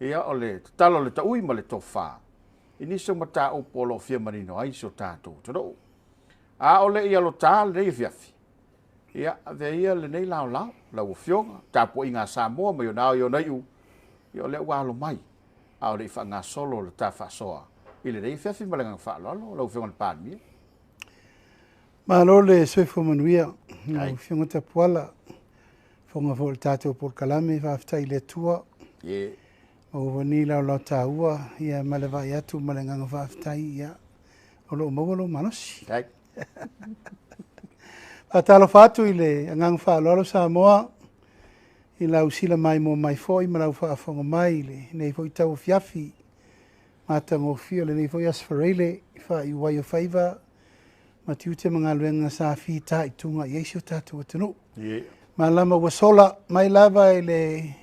Ia, o le tatalo a le taui ma le tofa i nisi o mataupu o lo o fia manino ai si o tatou atunuu. A o le i alota lenei afiafi, ia, avea ia lenei laolao, lau Afioga, tapuaiga a Samoa mai ona ao i ona iu, ia o lea ua alo mai, a o le i faagasolo le ta faasoa i lenei afiafi ma le agaga faaaloalo, lau Afioga i le Palemia. Malo le soifua manuia, lau Afioga Tapuala, fofoga foi o le tatou polokalame, faafetai i le Atua. Yeah. Maua foi lenei laolao taua, ia ma le vaai atu ma le agaga faafetai, ia, o lo o maua lou malosi. Right. Faatalofa atu i le agaga faaaloalo Samoa, i lau sila maimoa mai foi ma lau faafofoga mai i lenei foi tauafiafi matagofie o lenei foi Aso Faraile i faaiu ai o faiva ma tiute ma galuega sa fitaituga i ai si o tatou atunuu. Yeah. Malama ua sola mai lava i le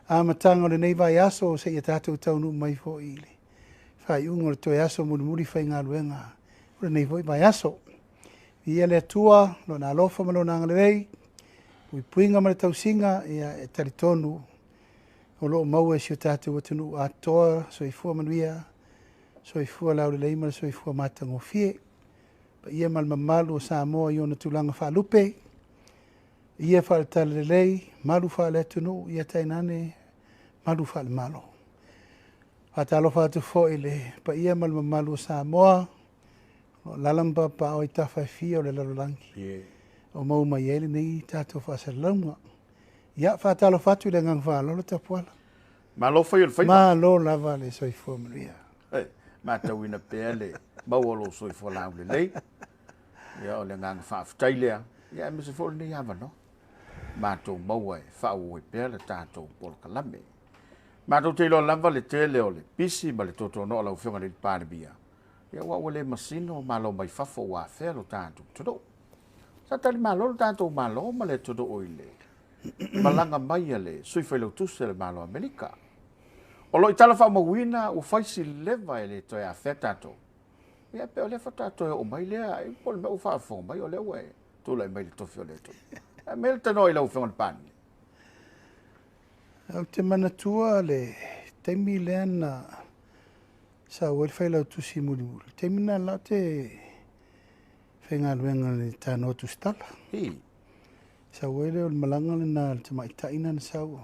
amataga o lenei vaiaso seia tatou taunuu mai foi i le faaiuga o le toe aso mulimuli faigaluega o lenei foi vaiaso. Viia le Atua, Lona alofa ma Lona agalelei, puipuiga ma le tausiga, ia e talitonu o lo o maua e si o tatou atunuu atoa soifua manuia, soifua laulelei ma le soifua matagofie. Paia ma le mamalu o Samoa i ona tulaga faalupe, ia faale-talalelei, malu faale-atunuu, ia tainane malu faale-Malo. Faatalofa atu foi i le paia ma le mamalu o Samoa, o lo o alaala ma papaaao i tafa e fia o le lalolagi, Yeah. o maua mai ai lenei tatou faasalalauga. Ia, faatalofa atu i le agaga faaaloalo Tapuala. Malo fai o le faiva. Malo lava le soifua manuia. E, matauina pea le maua o lou soifua laulelei. Ia, o le agaga faafetai lea, ia aemaise foi o lenei avanoa matou maua e faaauau ai pea le tatou polokalame. Matou te iloa lava le tele o le pisi ma le tuatuanoa o lau Afioga i le Palemia, ia aua ua le masino malo mai fafo ua afea lo tatou atunuu. Sa talimalo lo tatou Malo ma le atunuu i le malaga mai a le Sui Failautusi a le Malo o Amerika. O lo o i tala faamauina ua fai si leva e le toe afea tatou. Ia pe o lea faatoa toe oo mai lea, ai po o le mea ua faafofoga mai o lea ua e tulai mai i le tofi o le atunuu. Ae mea le tanoa i lau Afioga i le Palemia. Ou te manatua le taimi lea na sau ai le Failautusi mulimuli. Le taimi lena la ou te faigaluega i le Tanoa Tusitala. Hi. Sau ai lea o le malaga lena a le tamaitai na sau.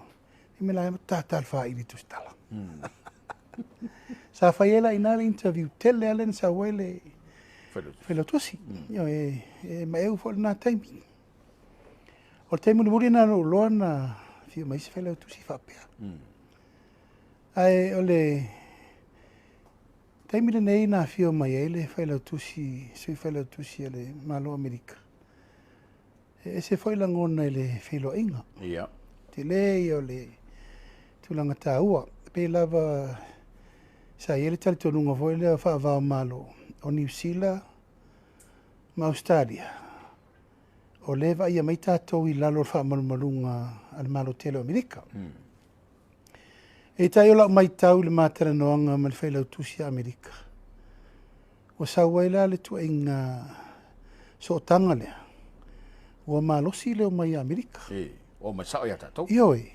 I me la e tata le whaili Tusitala. Sa fai ai la ina le interview tele ale na sau ai le Failautusi. Io e, e maeu foi lena taimi. O le taimi mulimuli lena na ou iloa na afio mai se Failautusi faapea. Ae o le taimi lenei na afio mai ai le Failautusi, Sui Failautusi a le Malo o Amerika, e ese foi lagona i le feiloaiga. Ia. Tele ia o le tulaga taua. E pei lava sa i ai le talitonuga foi lea faava o Malo o Niu Sila ma Ausetalia, o lea e vaaia mai tatou i lalo o le faamalumaluga a le Malo tele o Amerika. Peitai o lau matau i le ma talanoaga ma le Failautusi a Amerika, ua sau ai la le tuuaiga sootaga lea, ua malosi le omai a Amerika. E, omai sao ia tatou. Ioe.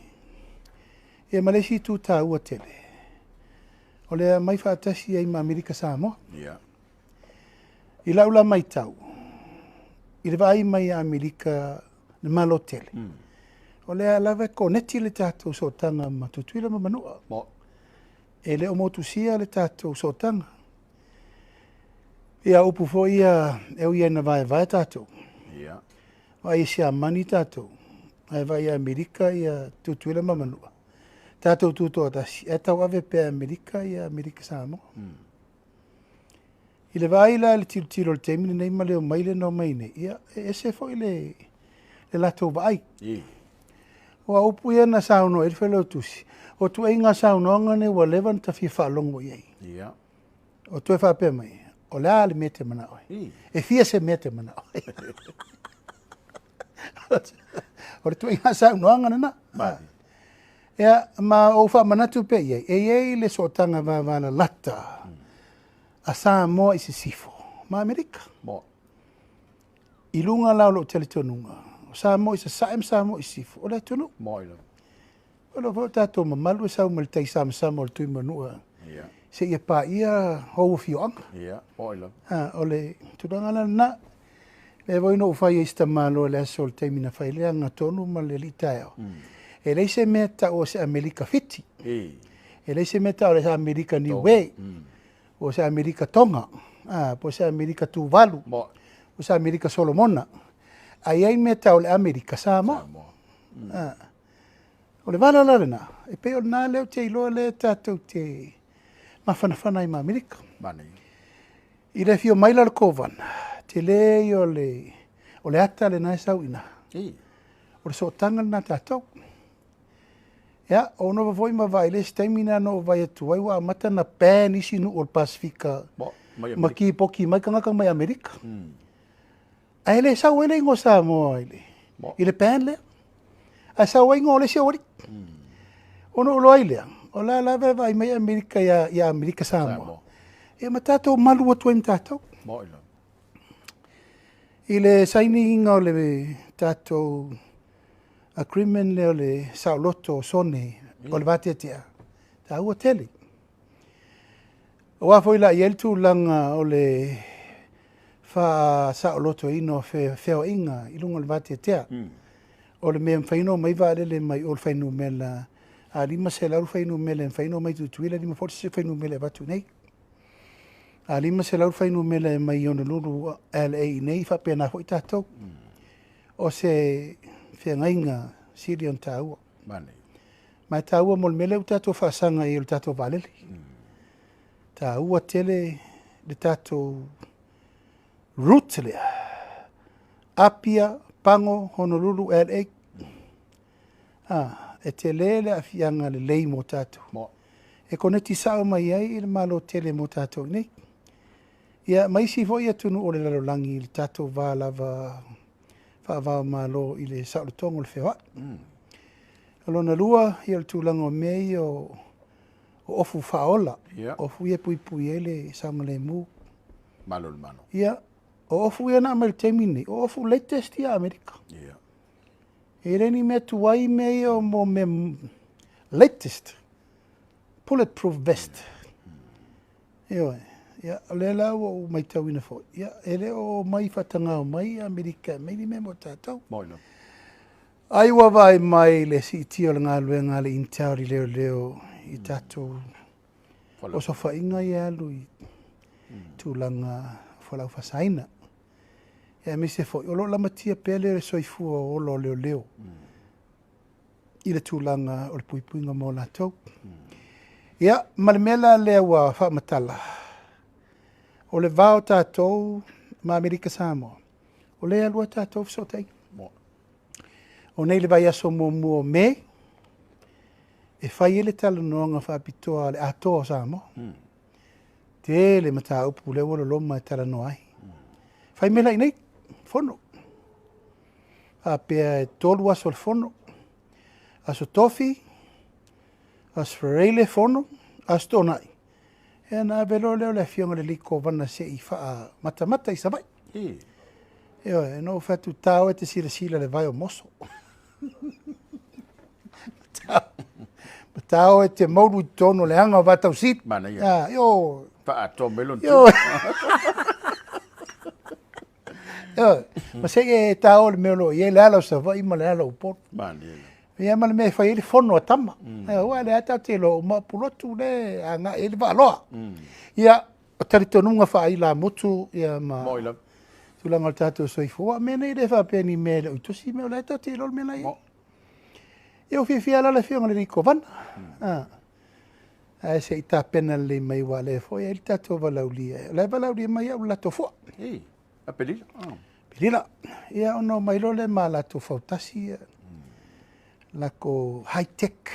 Ia ma le isi itu taua tele, o le aumai faatasi ai ma Amerika Samoa. Ia. I lau la matau, i le vaai mai a Amerika le Malo tele, o lea lava e koneti le tatou sootaga ma Tutuila ma Manua. Mo. E le o motusia le tatou sootaga. Ia upu foi ia e ui ai ina vaevae tatou. Ia. Vaai e Siamani tatou, ae vaai e Amerika ia Tutuila ma Manua. Tatou tutoatasi, ae tauave pea e Amerika ia Amerika Samoa. I le vaai la i le tilotilo i le taimi lenei ma le omai lea na omai nei, ia e ese foi le, le latou vaai. I. Aua o upu ia na saunoa ai le Failautusi, o tuuaiga saunoaga nei ua leva ona ta fia faalogo i ai. Ia. O toe faapea mai, o le a le mea e te manao ai? I. E fia se mea e te manao ai? O le tuuaiga saunoaga lena. Mali. Ia, ma ou faamanatu pea i ai, e i ai le sootaga vavalalata a Samoa i Sisifo ma Amerika. Mo. I luga la o lou talitonuga, o Samoa i Sasae ma Samoa i Sisifo, o le atunuu. Mo i lava. O lo o foi o tatou mamalu e sau mai le tai samasama o le Tuimanua seia paia ou afioaga. O le tulaga la lena. Lea foi na ou fai ai i si tamaloa i le aso o le taimi na fai ai le agatonu ma le alii taeao. E leai se mea e tau o se Amerika Fiti. E leai se mea e tau o se Amerika Niue. O se Amerika Tonga. Po o se Amerika Tuvalu. Po o se Amerika Solomona. Ae i ai mea e tau o le Amerika Samoa. O le vala la lena, e pei o lena lea ou te iloa lea tatou te mafanafana ai ma Amerika. I le afio mai la o le Kovana, tele ia o le, o le ata lena e sau i ina. O le sootaga lena a tatou. Ia, ou nofo foi ma vaai i le isi taimi lena na ou vaai atu ai ua amata ona ban isi nuu o le Pasefika ma kipoki mai tagata mai Amerika. Ae le sau ai le igoa Samoa i le, i le ban lea. Ae sau ai igoa o le isi aualii. Ona ou iloa ai lea, o la lava e vaai mai Amerika ia, ia Amerika Samoa. Ia ma tatou malu atu ai ma tatou. I le sainiina o le tatou agreement lea o le saoloto o sone o le vateatea, taua tele. Aua foi la i ai le tulaga o le faasaolotoina o feoaiga i luga o le vateatea. O le mea e mafai ona omai vaalele mai o le fuainumera a 500 le fuainumera e mafai ona omai Tutuila, 5 foi le fuainumera e avatu i inei. A 500 le fuainumera e mai Honolulu LA i inei, e faapena foi tatou. O se feagaiga sili ona taua. Ma e taua mo le mea lea ua tatou faasaga i ai o le tatou vaalele. Taua tele le tatou route lea. Apia, Pago, Honolulu, LA. Ah, e tele le aafiaga lelei mo tatou. E koneti sao mai ai i le Malo tele mo tatou nei. Ia, ma isi foi atunuu o le lalolagi i le tatou va lava faava-o-Malo i le saolotoga o le feoai. O lona lua, ia o le tulaga o mea ia o ofu faaola, ofu ia e puipui ai le saogalemu. Malo le Malo. Ia, o ofu ia na aumai i le taimi lenei, o ofu latest ia a Amerika. E le ni mea tuai mea ia mo mea latest, bulletproof vest. Ioe, ia, o lea la ua ou matauina foi, ia, e le o omai faatagao mai Amerika e aumai ni mea mo tatou. Ai ua vaai mai le siitia o le galuega a le Intel i leoleo i tatou osofaiga ia e alu i tulaga o fualaau faasaina. Ia aemaise foi o lo o lamatia pea le soifua ola o leoleo i le tulaga o le puipuiga mo latou. Ia, ma le mea la lea ua faamatala, o le va o tatou ma Amerika Samoa, o lea e alu a tatou fesootaiga. O nei le vaiaso muamua o Me, e fai ai le talanoaga faapitoa a le Atoa o Samoa. Tele mataupu lea ua loloma e talanoa ai. Fai mai la i nei, fono. Faapea e 3 aso o le fono, aso Tofi, aso Faraile fono, aso Toonai. Ia na ave loa lea o le afioga i le alii Kovana se i faamatamata i Savaii. Ioe, na ou fai atu, ta oe e te silasila i le vai o Moso. Ma ta oe e te maulu i totonu o le aga o Vatausili. Manaia. Ah, io. Faatoa mai lona Io. Ioe, ma se i e ta oe le mea o lo o i ai le ala o Savaii ma le ala o Upolu. Manaia. Ia ma le mea e fai ai le fono a tama. Aua lea tatou te iloa uma o Pulotu lea e agai ai le Vaaloa. Ia, o talitonuga faailamutu ia ma Moi lava. tulaga o le tatou soifua. Aua o mea nei e le faapea ni mea e le o i tusi mea o la e tatou te iloa le mea la e i ai. Ia ua fiafia la le afioga i le alii Kovana. Ae se i tapena lelei mai aua o lea foi e i ai le tatou valaaulia. O la e valaaulia mai au i le latou fua. Ei, a Pelila. Pelila. Ia ona omai loa lea ma latou fautasi ia lakou high tech.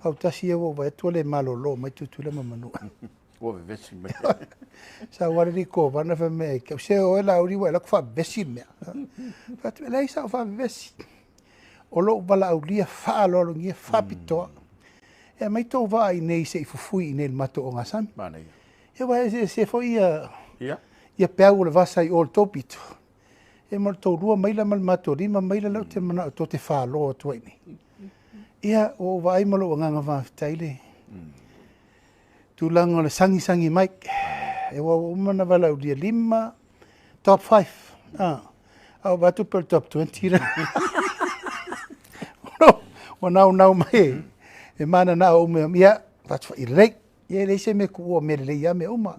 Fautasi ia ua ou vaai atu ua le malolo mai Tutuila ma Manua. Ua vevesi mai. Sau lava le alii Kovana fai mai ia te au, se oe Laauli ua e alu atu faavevesi le mea. Fai atu, e leai sau faavevesi. O lou valaaulia faaaloalogia faapitoa. E aumai tou vaa i inei se i fufui i inei i le matou ogasami. Manaia. Ia aua e eseese foi ia, ia peau o le vasa i o i le tou pito. Ia ma le tou 2 maila ma le matou 5 maila lea ou te manao tou te falo atu ai i inei. Ia, ua ou vaai ma lou agaga faafetai le tulaga o le sagisagi mai. E ua uma ona valaaulia 5 top 5. Ah, a ou vaai atu pei o le top 20 lea. Ua naunau mai e mananao uma. Ia, fai atu, lelei. Ia e leai se mea tuua, o mea lelei lava mea uma.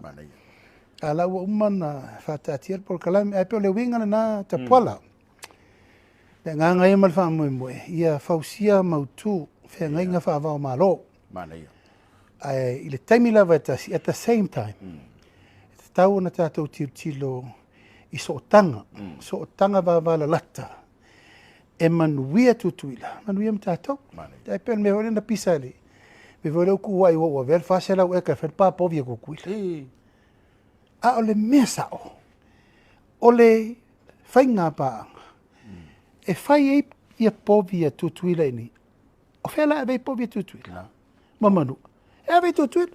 A la ua uma ona faataatia le polokalame. Ae pei o le uiga lena Tapuala. Le agaga ia ma le faamoemoe, ia fausia mautu feagaiga faava o Malo. Ae i le taimi lava e tasi, at the same time, e tatau ona tatou tilotilo i sootaga, sootaga vavalalata, e manuia Tutuila, manuia ma tatou. E pei o le mea foi lea na pisa i le mea foi lea ua tuuai ua ou avea le 400 eka e fai le pa povi a Tutuila. A o le mea sao, o le faiga paaga, e fai ai ia povi a Tutuila i inei. O fea la e ave ai povi a Tutuila? Ma Manua. E ave i Tutuila.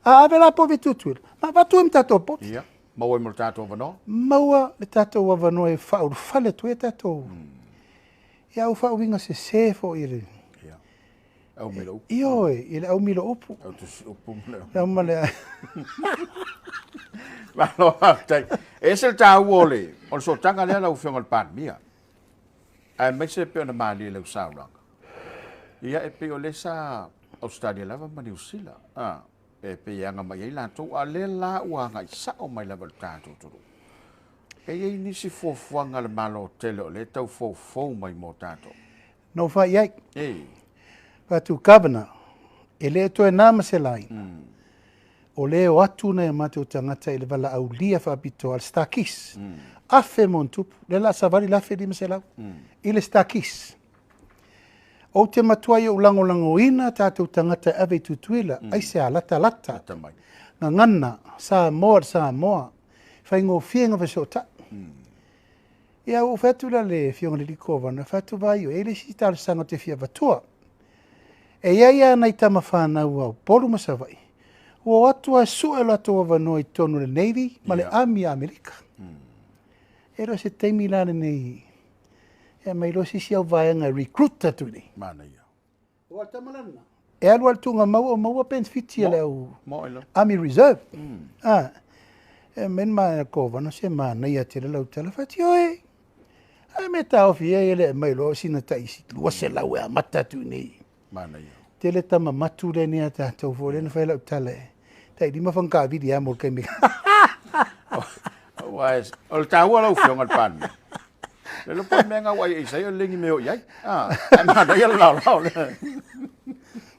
A ave la povi a Tutuila, ma avatu ai ma tatou povi. Ia, maua ai ma le tatou avanoa. Maua le tatou avanoa e faaulufale atu ai tatou. Ia au faauiga sese foi i le Ia. Au milo upu. Ioe, i le au milo upu. Au tusi upu ma le Au ma le Malo faafetai. E ese le taua o le sootaga lea lau Afioga i le Palemia. Aemaise pei ona malie i lau saunoaga. Ia e pei o lea sa Australia lava ma Niu Sila. E pei e aga mai ai latou, a lea la ua agai sao mai lava i le tatou atunuu. E i ai nisi fuafuaga a le Malo tele o lea e tau foufou mai mo tatou. Na ou fai i ai. Fai atu Governor, e le toe na ma se laina. O lea o atu nai o matou tagata i le valaaulia faapitoa a le Starkis. 1,000 mo tupu, lea la savali le 1,500 i le Starkis. Ou te matua i ou lagolagoina tatou tagata e ave i Tutuila, ai se alatalata. Gagana, Samoa le Samoa, faigofie na fesootai. Ia, ua fai atu la le Afioga i le Kovana, fai atu vai o e le isi talosaga o te fia avatua. E i ai a nai tama whanau au, Upolu ma Savaii, ua o atu ai sue latou avanoa i totonu o le Navy ma le Army a Amerika. E le o se taimi la lenei, e mai loa se isi au vaega e recruit atu i nei. Manaia. O tamalana. E alu al tunga maua o maua penefiti a le au Mo ilo. Army Reserve. Ah, e men ma Kovana se manaia tele lau tala fai oe. Ai me taofi e le mai loa sina taisi 200 e amata atu i nei. Manaia. Tele tama matu le ni a tatou fo le na fai lau tala e. Tai lima whangkawiri a mo le kaimi. Ua o le taua lau Afioga i le Palemia. Le lopo mea ngau ai e sai o lengi mea o i ai. Ai manaia le laolao le.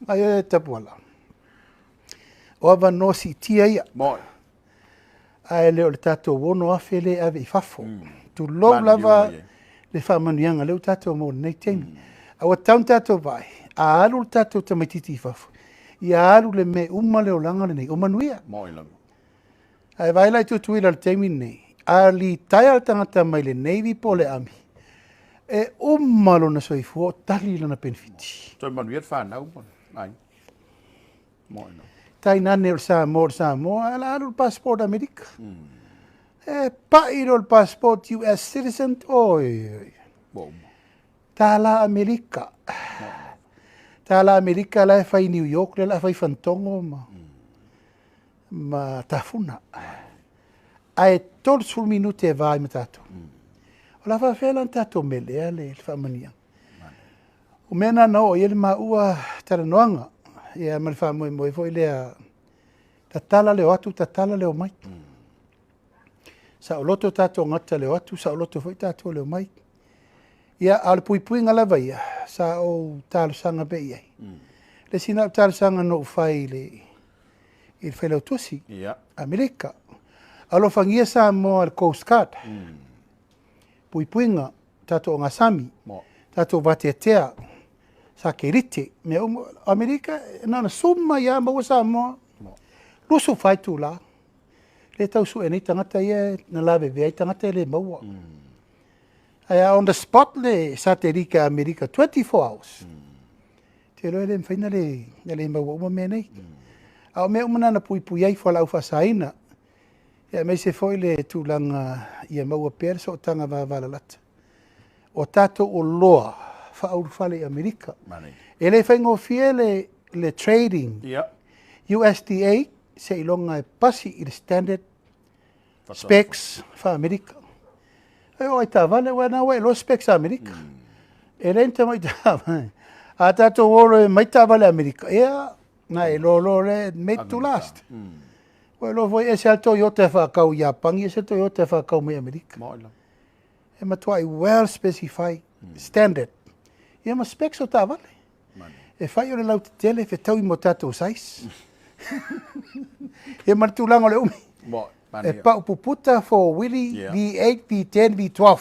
Ai e tapuala. O avanoa siitia ia. Mo. Ae le o le tatou 6,000 le ave i fafo. Tulou lava le faamanuiaga lea ua tatou maua i lenei taimi. A ua tatau ona tatou vaai, a alu le tatou tamaitiiti i fafo, ia alu le mea uma le olaga lenei, o manuia. Mo i lava. Ae vaai la i Tutuila i le taimi lenei, a litaea le tagata mai le Navy po o le Army, e uma lona soifua o tali lana penefiti. Toe manuia le whanau mo. Ai. Mo i lava. Tainane o le Samoa, o le Samoa, ala alu le passport Amerika. E pai lo le passport US citizen, oi, oi. Mo uma. Tāla Amerika. Tāla Amerika la e fai New York, le la fai Fantogo ma Tafuna. Ae 30 minute e vai ma tatou. O la faafea la na tatou melea le faamanuiaga. O mea na na oo i ai le maua talanoaga, ia ma le faamoemoe foi lea, tatala le o atu, tatala le o mai. Saoloto tatou gata le o atu, saoloto foi tatou le o mai. Ia, a o le puipuiga lava ia, sa ou talosaga pea i ai. Le sina au talosaga na ou fai i le failautusi, Amerika. Alofagia Samoa le Coast Guard. Puipuiga, tatou ogasami, tatou vateatea, satelite, mea uma. Amerika, na ona suma ia maua Samoa. 24 itula. Le tau sue nei tagata ia na lavevea ai tagata e le maua. Ae on the spot le satelite a Amerika 24 hours. Te iloa e le mafai na le maua uma mea nei. A o mea uma na na puipui ai fualaau faasaina. Ia aemaise foi le tulaga ia maua pea le sootaga vavalalata. O tatou oloa faaulufale i Amerika. E le faigofie le trading. USDA seiloga e pasi i le standard specs faa-Amerika. E oo i taavale, aua na ua iloa specs a Amerika. E leai ni tamai taavale. A tatou o loa e aumai taavale Amerika, ia, na e iloa loa lea, made to last. Ua iloa foi e ese lava le Toyota e faatau i Iapani, ese le Toyota e faatau mai Amerika. E matuai well specified standard. Ia ma specs o taavale. E fai o le lautetele, fetaui mo tatou size. Ia ma le tulaga o le umi. E pau puputa for wheelie, V8, V10, V12.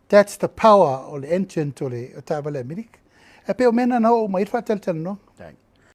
That's the power o le engine o le taavale Amerika. E pei o mea na na oo mai ai le faatalatalanoaga.